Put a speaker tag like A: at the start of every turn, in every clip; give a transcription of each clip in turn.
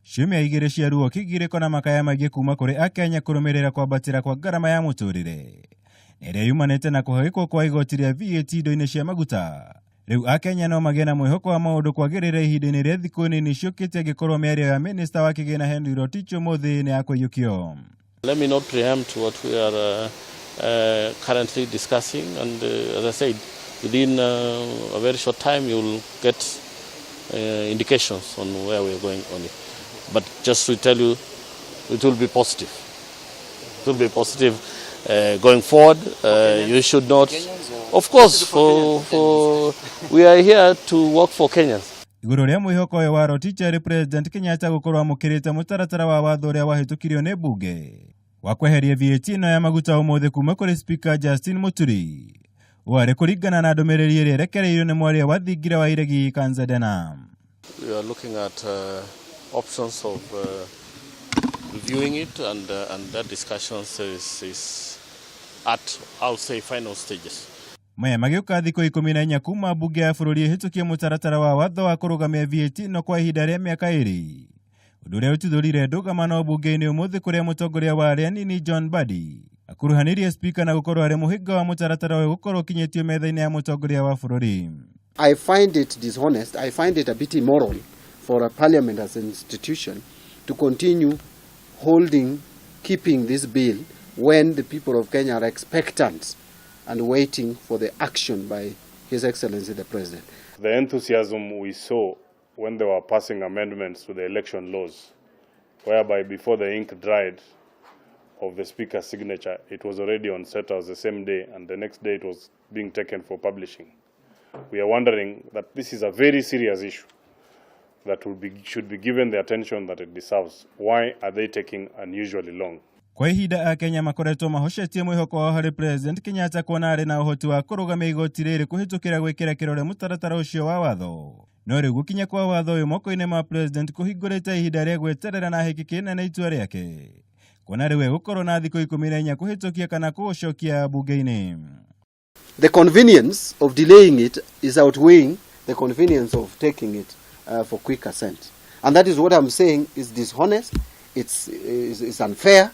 A: Ciumia igĩrĩ cia ruo, kĩgirĩko na makaya maingĩ kuma kũrĩ Akenya kũrũmĩrĩra kwambatĩra kwa ngarama ya mũtũrĩre ĩrĩa yumanĩte na kũhagĩkwo kwa igoti rĩa VAT indo-inĩ cia maguta. Rĩu Akenya no magĩe na mwĩhoko wa maũndũ kwagĩrĩra ihinda-inĩ rĩa thikũ nini ciũkĩte angĩkorwo mĩario ya minista wa kĩgĩna Henry Rotich ũmũthĩ nĩ yakũiyũkio.
B: Let me not preempt what we are currently discussing, and as I said, within a very short time you'll get indications on where we are going on it. But just to tell you, it will be positive. It will be positive going forward. You should not, of course, for we are here to work for Kenyans.
A: Igũrũ rĩa mwĩhoko ũyũ wa Rotich arĩ President Kenyatta gũkorwo amũkĩrĩte mũtaratara wa watho ũrĩa wahĩtũkirio nĩ mbunge wa kweheria VAT ĩno ya maguta ũmũthĩ kuma kũrĩ Speaker Justin Muturi, ũũ arĩ kũringana na ndũmĩrĩri ĩrĩa ĩrekereirio nĩ mwaria wa thingira wa iregi Kanza Dena.
B: We are looking at options of reviewing it, and that discussion is at, I'll say, final stages.
A: Maya magĩũka thikũ 14 kuma mbunge ya bũrũri ĩhĩtũkie mũtaratara wa watho wa kũrũgamia VAT ĩno kwa ihinda rĩa mĩaka 2, ũndũ ũrĩa ũtuthũrire ndũgamano mbunge-inĩ ũmũthĩ kũrĩa mũtongoria wa arĩa anini John Mbadi akuruhanirie spika na gũkorwo arĩ mũhĩnga wa mũtaratara ũyũ gũkorwo ũkinyĩtio metha-inĩ ya mũtongoria wa bũrũri.
C: I find it dishonest, I find it a bit immoral for a parliament as an institution to continue holding, keeping this bill when the people of Kenya are expectant and waiting for the action by His Excellency the President.
D: The enthusiasm we saw when they were passing amendments to the election laws, whereby before the ink dried of the Speaker's signature, it was already on State House the same day, and the next day it was being taken for publishing. We are wondering that this is a very serious issue that should be given the attention that it deserves. Why are they taking unusually long?
A: Kwa ihinda Akenya makoretwo mahocetie mwĩhoko wao harĩ President Kenyatta kuona arĩ na ũhoti wa kũrũgamia igoti rĩrĩ kũhĩtũkĩra gwĩkĩra kĩrore mũtaratara ũcio wa watho, no rĩu gũkinya kwa watho ũyũ moko-inĩ ma President kũhingũrĩte ihinda rĩa gweterera na hĩkĩ kĩnene itua rĩake, kuona rĩu egũkorwo na thikũ 14 kũhĩtũkia kana kũũcokia mbunge-inĩ.
C: The convenience of delaying it is outweighing the convenience of taking it for quick assent. And that is what I'm saying is dishonest, it's unfair,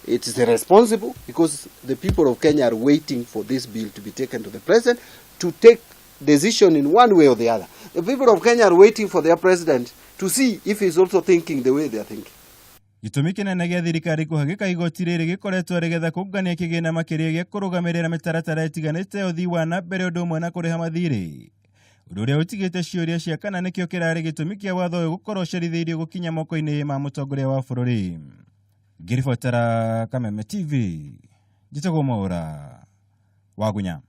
C: it is irresponsible, because the people of Kenya are waiting for this bill to be taken to the president to take decision in one way or the other. The people of Kenya are waiting for their president to see if he's also thinking the way they are thinking.
A: Gĩtũmi kĩnene gĩa thirikari kũhagĩka igoti rĩrĩ gĩkoretwo rĩgetha kũngania kĩgĩna makĩria gĩa kũrũgamĩrĩra mĩtaratara ĩtiganĩte ya ũthii wa na mbere ũndũ ũmwe na kũrĩha mathirĩ, ũndũ ũrĩa ũtigĩte ciũria cia kana nĩkĩo kĩrarĩ gĩtũmi kĩa watho ũyũ gũkorwo ũcerithĩirio gũkinya moko-inĩ ma mũtongoria wa bũrũri. Ngĩribotera Kameme TV, njĩtagwo Mwaũra Wagunya.